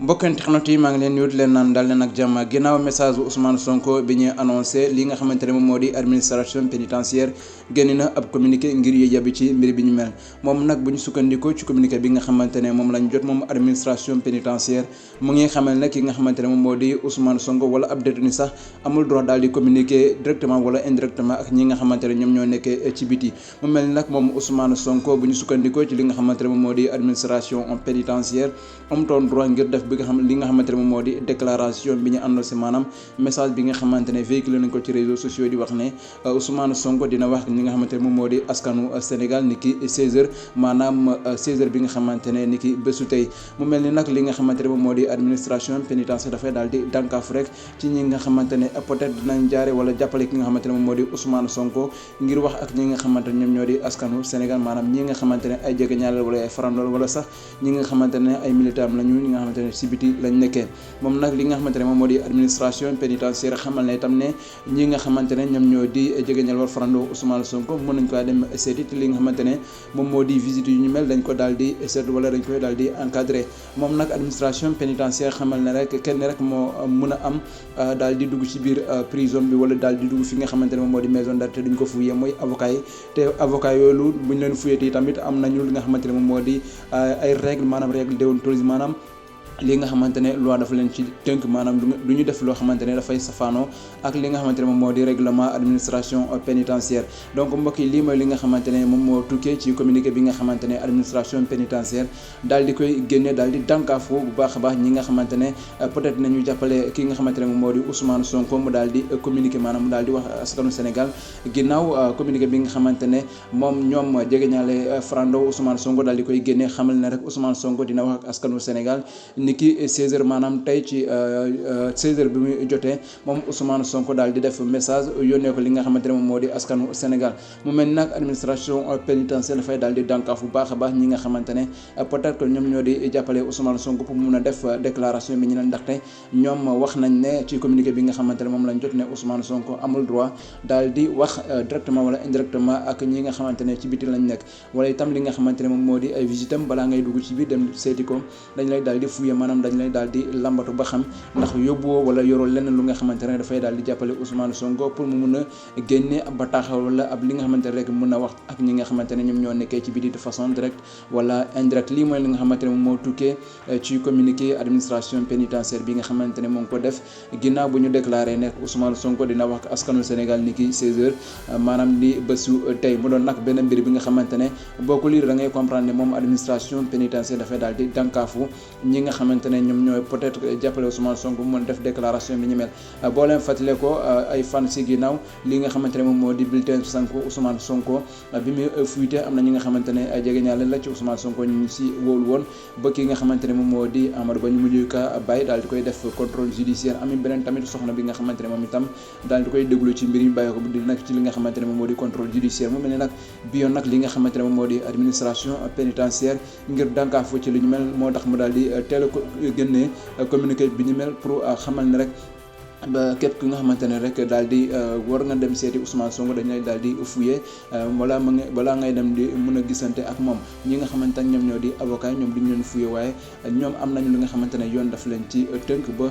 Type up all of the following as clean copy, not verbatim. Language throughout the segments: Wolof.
mbokk internet yi maa ngi leen nuyu leen naan daal leen ak jàmm ginnaaw message bu Ousmane Sonko bi ñuy annoncé li nga xamante ne moom moo di administration pénitentiaire génn na ab communiqué ngir yéejabi ci mbir bi ñu mel moom nag bu ñu sukkandikoo ci communiqué bi nga xamante ne moom lañ jot moom administration pénitentiaire mu ngi xamal ne ki nga xamante ne moom moo di Ousmane Sonko wala ab détenu sax amul droit daal di communiquer directement wala indirectement ak ñi nga xamante ne ñoom ñoo nekkee ci biti mu mel ni nag moom Ousmane Sonko bu ñu sukkandikoo ci li nga xamante ne moom moo di administration pénitentiaire amutoon droit ngir def bi nga xam li nga xamante ne moom moo di déclaration bi ñu annoncé maanaam message bi nga xamante ne véhiculé nañ ko ci réseaux sociaux di wax ne Ousmane Sonko dina wax li nga xamante ne moom moo di askanu Sénégal ni ki 16h maanaam 16h bi nga xamante ne ni ki bésu tey mu mel ni nag li nga xamante ne moom moo di administration pénitentiaire dafay daal di dànkaaf rek ci ñi nga xamante ne peut-être dinañ jaare wala jàppale ki nga xamante ne moom moo di Ousmane Sonko ngir wax ak ñi nga xamante ne ñoom ñoo di askanu Sénégal maanaam ñi nga xamante ne ay jegeñaale wala ay farandool wala sax ñi nga xamante ne ay militant lañu ñi nga xamante ne si biti lañ nekkee moom nag li nga xamante ne moom moo di administration pénitentiaire xamal ne itam ne ñi nga xamante ne ñoom ñoo di jegeñal war farandoo Ousmane Sonko mën nañ ko dem seeti te li nga xamante ne moom moo di visite yu ñu mel dañ ko daal di seetlu wala dañ koy daal di encadré moom nag administration pénitentiaire xamal ne rek kenn rek moo mën a am daal di dugg ci biir prison bi wala daal di dugg fi nga xamante ne moom moo di maison d'arrêt te duñ ko fuyee mooy avocat yi te avocat yooyu buñ leen fuyee tamit am nañu li nga xamante ne moom moo di ay règle maanaam règle déontologie maanaam li nga xamante ne loi dafa leen ci tënk maanaam du ñu def loo xamante ne dafay safaanoo ak li nga xamante ne moom moo di règlement administration pénitentiaire donc mbokk yi lii mooy li nga xamante ne moom moo tukkee ci communiqué bi nga xamante ne administration pénitentiaire daal di koy génne daal di dànkaafu bu baax a baax ñi nga xamante ne peut-être nañu jàppale ki nga xamante ne moom moo di Ousmane Sonko mu daal di communiqué maanaam mu daal di wax askanu Sénégal ginnaaw communiqué bi nga xamante ne moom ñoom jegeñaale farando Ousmane Sonko daal di koy génne xamal ne rek Ousmane Sonko dina wax ak askanu Sénégal niki 16h maanaam tey ci 16h bi muy jotee moom Ousmane Sonko daal di def message yónnee ko li nga xamante ne moom moo di askanu Sénégal mu mel ni nag administration pénitentiaire dafay daal di dànkaaf bu baax a baax ñi nga xamante ne peut-être que ñoom ñoo di jàppale Ousmane Sonko pour mun a def déclaration bi ñu ne ndaxte ñoom wax nañ ne ci communiqué bi nga xamante ne moom lañ jot ne Ousmane Sonko amul droit daal di wax directement wala indirectement ak ñi nga xamante ne ci biti lañ nekk wala itam li nga xamante ne moom moo di ay visitam balaa ngay dugg ci biir dem seeti ko dañ lay daal di fouiller maanaam dañ lay daal di lambatu ba xam ndax yóbbuwoo wala yoroo leneen lu nga xamante ne dafay daal di jàppale Ousmane Sonko pour mu mun a génne bataaxal wala ab li nga xamante ne rek mën a wax ak ñi nga xamante ne ñoom ñoo nekkee ci biti de façon directe wala indirecte lii mooy li nga xamante ne moom moo tukkee ci communiqué administration pénitentiaire bi nga xamante ne moo ngi ko def ginnaaw bu ñu déclaré nekk Ousmane Sonko dina wax ak askanu Sénégal ni ki 16h maanaam li bésu tey mu doon nag benn mbir bi nga xamante ne boo ko lire da ngay comprendre ne moom administration pénitentiaire dafay daal di dànkaafu ñi nga xamante ne ñoom ñooy peut-être jàppale Ousmane Sonko mu mën def déclaration bi ñu mel boo leen fàttale ko ay fan si ginnaaw li nga xamante ne moom moo di bulletin Sonko Ousmane Sonko bi mu fuité am na ñi nga xamante ne ay jegeñaale la ci Ousmane Sonko ñu si wóolu woon ba ki nga xamante ne moom moo di Amadou Ba ñu mujj ka bàyyi daal di koy def contrôle judiciaire am beneen tamit soxna bi nga xamante ne moom itam daal di koy déglu ci mbir yi bàyyi ko di nag ci li nga xamante ne moom moo di contrôle judiciaire mu mel ne nag bi yoon nag li nga xamante ne moom moo di administration pénitentiaire ngir dànkaafu ci li ñu mel moo tax mu daal di teel a ko génnee communiqué bi ñu mel pour xamal ne rek ba képp ki nga xamante ne rek daal di war nga dem seeti Ousmane Sonko dañ lay daal di fouiller balaa ngay dem di mën a gisante ak moom ñi nga xamante ne ñoom ñoo di avocat ñoom duñ leen fouiller waaye ñoom am nañu li nga xamante ne yoon daf leen ci tënk ba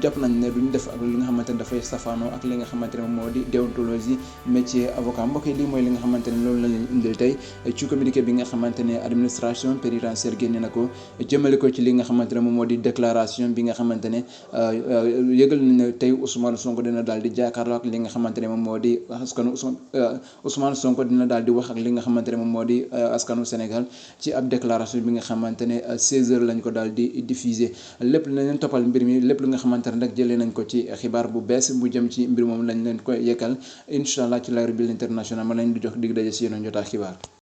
jàpp nañ ne duñ def ak li nga xamante ne dafay safaanoo ak li nga xamante ne moom moo di déontologie métier avocat mbokk yi lii mooy li nga xamante ne loolu la leen indil tey ci communiqué bi nga xamante ne administration pénitentiaire génne na ko jëmale ko ci li nga xamante ne moom moo di déclaration bi nga xamante ne yëgal tey Ousmane Sonko dina daal di jàkkaarloo ak li nga xamante ne moom moo di askanu Ousmane Sonko dina daal di wax ak li nga xamante ne moom moo di askanu Sénégal ci ab déclaration bi nga xamante ne 16h lañ ko daal di diffuser lépp lañ leen toppal mbir mi lépp li nga xamante ne rek jëlee nañ ko ci xibaar bu bees bu jëm ci mbir moom lañ leen koy yekkal incha allah ci Libreville International ma lañ di jox dig daje si yeneen jotaay xibaar.